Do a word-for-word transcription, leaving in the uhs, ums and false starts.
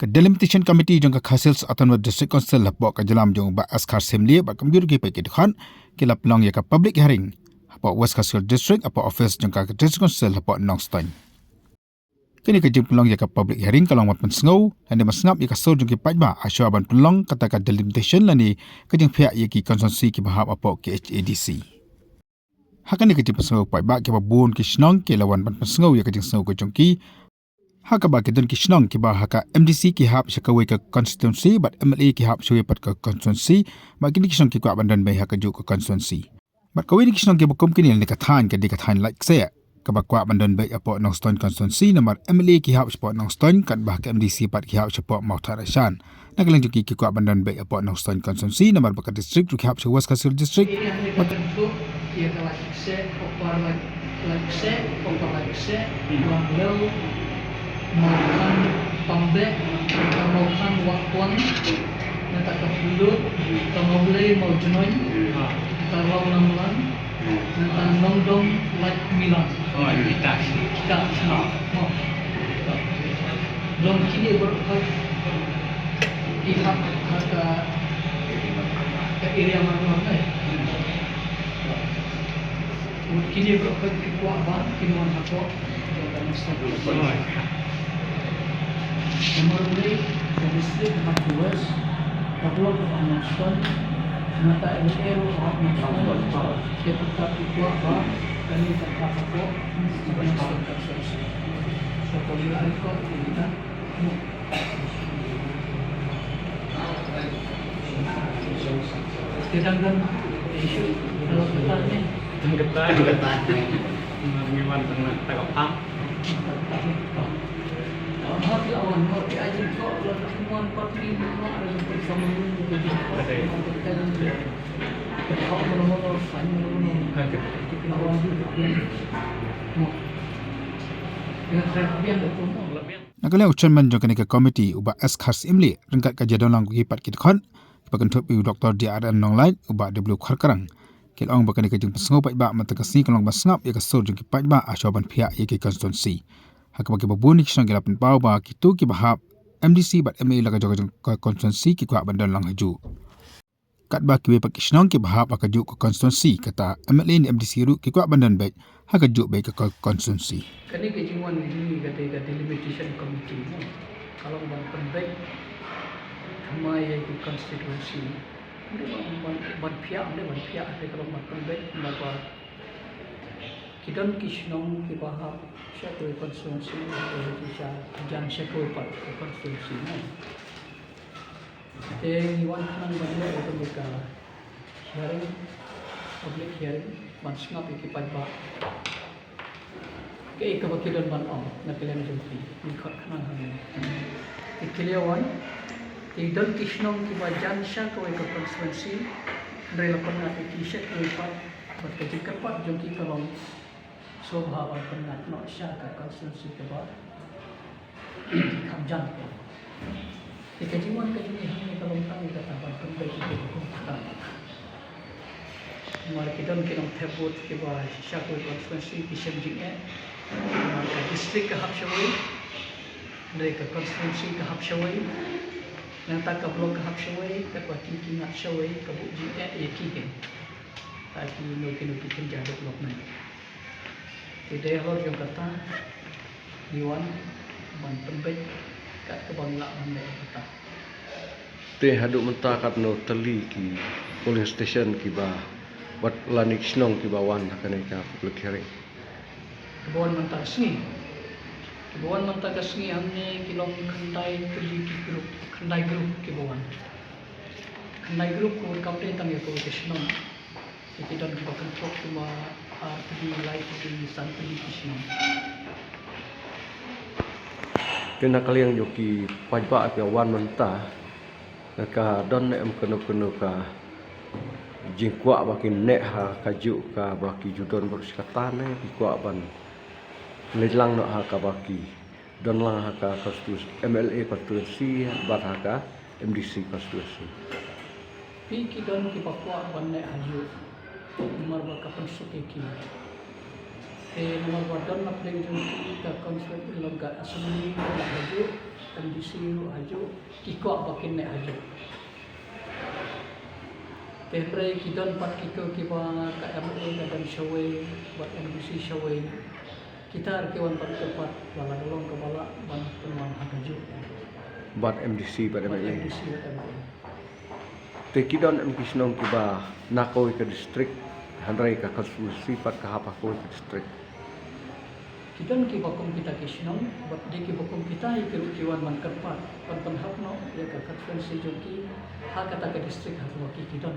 Ka Delimitation Committee jong ka Khasi Hills Autonomous District Council hapoh ka jingïalam jong u Bah S Kharshiing Syiemlieh bad kumjuh ruh ki paid ki dkhot ki la pynlong ïa ka public hearing hapoh West Khasi Hills District, hapoh office jong ka District Council hapoh Nongstoiñ. Kane ka jingpynlong ïa ka public hearing ka long ban pynsngew lane ban sngap ïa ka sur jong ki paidbah ha shwa ban pynlong kata ka delimitation lane ka jingphiah ïa ki constituency kiba hap hapoh K H A D C. Ha kane ka jingpynsngew, paidbah kiba bun ki shnong ki la wan ban pynsngew ïa ka jingsngew ka jong ki, ha kaba ki don ki shnong kiba ha ka M D C ki hap sha kawei ka constituency bad M L A ki hap sha kawei pat ka constituency, bad kine ki shnong ki kwah ban don beit ha kajuh ka constituency. Bad kawei na ki shnong kiba kum kine lane ka thaiñ ka dei ka thaiñ Laitksyeh, kaba kwah ban don beit hapoh Nongstoiñ constituency namar M L A ki hap shapoh Nongstoiñ, katba ka M D C pat ki hap shapoh Mawthadraishan. Na ka liang jong ki, ki kwah ban don beit hapoh Nongstoiñ constituency namar ba ka district ruh ki hap sha West Khasi Hills District. Ïa ka Laitksyeh, Upper Lait-, Laitksyeh, Upper Laitksyeh, Lawnglew, Mawkhan Pambeh, ka Mawkhan Wahpon, nangta ka Phyllung, ka Mawblei Mawjngoiñ, ka Lawnamlang, nangta Nongdong Laitmylan. Oh, kita. Kita. Oh. Long kine baroh ki hap ha ka, ka area Marwar ne. Kine baroh ki kwah ba kin wan hapoh. Namar balei ka district hap West, ka block hap Nongstoiñ, nangta M L A ruh hap Nongstoiñ. Te pynta ki kwah ba kane ka hap hapoh. Sa ko ila ko kita. Kita kan issue kalau kita ni. Tang kita. Tang kita. Ngi wan tang na ta ka pang. Na ka liang u chairman jong kane ka committee, u Bah S Kharshiing Syiemlieh, ryngkat ka jingdon lang ki paid ki dkhot, kiba kynthup ïa u Doktor D R N Nonglait, u Bah W Kharkrang, ki la ong ba kane ka jingpynsngew paidbah mynta ka sngi ka long ban sngap ïa ka sur jong ki paidbah ha shwa ban phiah ïa ki constituency. Ha kaba kiba bun ki shnong ki la pynpaw ba kito kiba hap M D C bad M L A la ka jong ka constituency ki kwah ban don lang hajuh. Katba kiwei pat ki shnong kiba hap ha kajuh ka constituency, kata M L A ne M D C ruh ki kwah ban don beit ha kajuh beit ka constituency. Kane ka jingwan jong ngi ka dei ka delimitation committee mo. Ka long ban pynbeit thymmai ïa ki constituency. Ym dei ban, ban, ban phiah, ym dei ban phiah, te ka long ban pynbeit, namar ba ki don ki shnong kiba hap sha kawei constituency, ki sha jan sha kawei pat ka constituency mo. Te ngi wan khnang ban leh ïa kane ka hearing, public hearing, ban sngap ïa ki paidbah. Kaei kaba ki don ban ong na ka liang jong ki, ngi khot khnang hangne. Te ki la wan, te don ki shnong kiba jan sha kawei ka constituency, hynrei la pynngat ïa ki sha kawei pat, bad ka jingkyrpad jong ki ka long sngewbha ban pynngat noh sha ka constituency kaba kham jan ko. Te ka jingwan ka jong ngi hangne ka long tang ïa kata ban pynbeit ïa ki hukum ka. Namar ki don ki nongthep vote kiba sha kawei constituency ki shem jingeh. Namar ka district ka hap shawei, hynrei ka constituency ka hap shawei, nangta ka block ka hap shawei, katba ki ki ngat shawei, ka buh jingeh ïa ki hi. Ta kino kino ki kynja development. Te dei halor jong kata ngi wan ban pynbeit kat kaba ngi lah ban leh kata. Te haduh mynta katno tylli ki polling station kiba, wat lane ki shnong kiba wan ha kane ka public hearing? Kiba wan mynta ka sngi. Kiba wan mynta ka sngi hangne ki long khyndai tylli ki group, khyndai group kiba wan. Khyndai group ka mut kam dei tang ïa kawei ka shnong. Te ki don kiba kynthoh kumba ar tylli, lai tylli, san tylli ki shnong. Te na ka liang jong ki paidbah kiba wan mynta, ka don ne em kano kano ka jingkwah ba kin neh ha kajuh kaba ki ju don baroh shi katta ne ki kwah ban leit lang noh ha kaba ki don lang ha ka constitu-, M L A constituency bad ha ka M D C constituency. Phi, ki don kiba kwah ban neh hajuh namar ba ka pynsuk ïa ki. Te namar ba don na pdeng jong ki ka constituency long ka assembly ka la hajuh, M D C ruh hajuh, ki kwah ba kin neh hajuh. Te hynrei ki don pat kito kiba ka M L A ka don shawei, bad M D C shawei. Kita ruh ki wan bad kyrpad ba la ka long kaba lah ban pynwan ha kajuh. Bad M D C bad M L A. M D C bad M L A. Te ki don em ki shnong kiba na kawei ka district, hynrei ka constituency pat ka hap ha kawei ka district. Ki don kiba kum kita ki shnong, bad dei kiba kum kita hi ki ruh ki wan ban kyrpad, ban pynhap noh ïa ka constituency jong ki ha kata ka district ha kaba ki ki don.